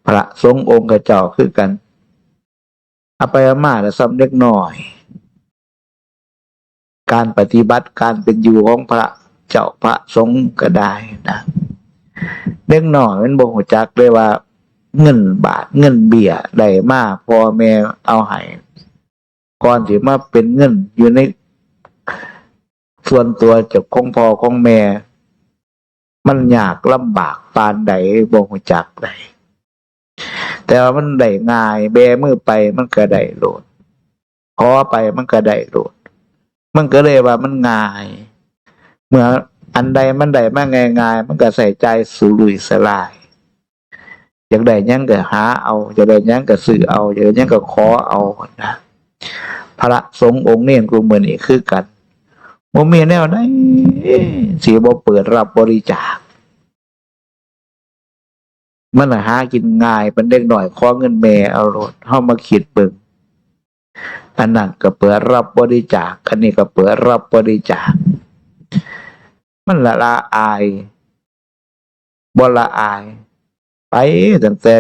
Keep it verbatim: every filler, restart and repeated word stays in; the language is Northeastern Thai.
พระสงฆ์องค์เจ้าคือกัน เอาไปเอามาแล้วซ้ำเด็กน้อย การปฏิบัติการเป็นอยู่ของพระเจ้าพระสงฆ์ก็ได้นะ เด็กน้อยมันบ่ฮู้จักเลยว่า เงินบาทเงินเบี้ยได้มาพ่อแม่เอาให้ ก่อนสิมาเป็นเงินอยู่ในส่วนตัวเจ้าของพ่อของแม่ มันยากลำบากปานใดบ่ฮู้จักเลย แต่ว่ามันได้ง่าย แบมือไปมันก็ได้โลด ขอไปมันก็ได้โลด มันก็เลยว่ามันง่าย เมื่ออันใดมันได้มาง่ายๆ มันก็ใช้จ่ายสุรุ่ยสลาย อยากได้หยังก็หาเอา อยากได้หยังก็ซื้อเอา อยากได้หยังก็ขอเอานะ พระสงฆ์องค์เณรคู่มื้อนี้คือกัน บ่มีแนวใดสิบ่เปิดรับบริจาค มันน่ะหากินง่ายปานเด็กน้อยขอเงินแม่เอาโลด เฮามาคิดเบิ่ง อันนั้นก็เปิดรับบริจาค อันนี้ก็เปิดรับบริจาค มันละละอาย บ่ละอาย ไปตั้งแต่